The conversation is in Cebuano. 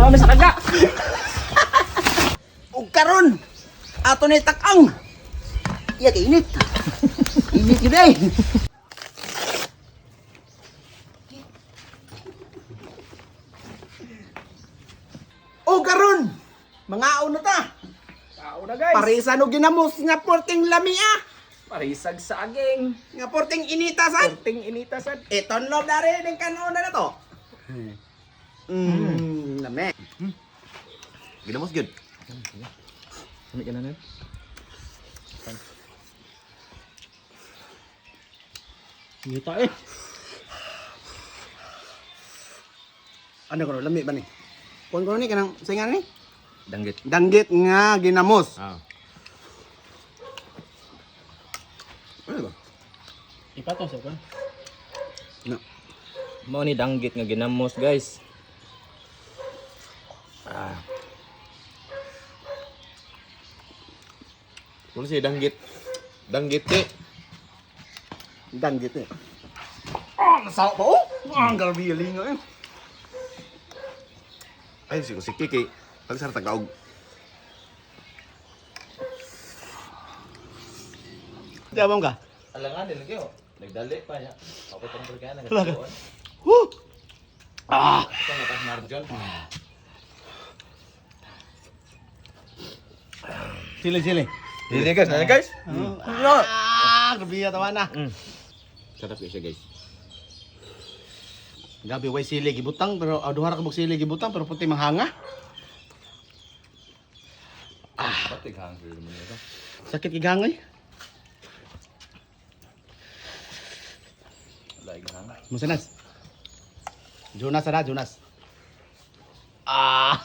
Mami sa kaga. Ug karon ato ni takang. Iya kay init. Init yun eh. O karon, mga na ta. Tao na, guys. Parisan og ginamos nga porting lamia, Parisag saging. nga porting inita sad. Porting inita sad. Iton loob na rin ang kanona na to. Lami. Ginamos gyud. Kami ka na nun. Ngita eh. Ano ko lami ba ni? Kuan ko ni kanang singan ni? Danggit. Danggit nga ginamos. Ah. Ano ba? Ipato sa kan. No. Mao ni danggit nga ginamos, guys. Ah. Kuno siya danggit. Danggit eh. Danggit eh. Ah, nasawa pa oh. Ah, ang grabe lingo eh. Ay si si Kiki. Pagsar tagaog. Jabang ka. Alangan din lagi oh. Nagdali pa niya. Ako tong pagkana. Huh. Ah, Ito nga pas marjon. sili sili. Dili guys, na guys. Ah, grabe ya tawa na. Sarap kay siya, guys. Grabe way sili gibutang pero duha ra ka bug sili gibutang pero puti manghanga. Patig hang mo nito. Sakit gigangoy. Laig hang. Musanas. Jonas ara, Jonas. Ah.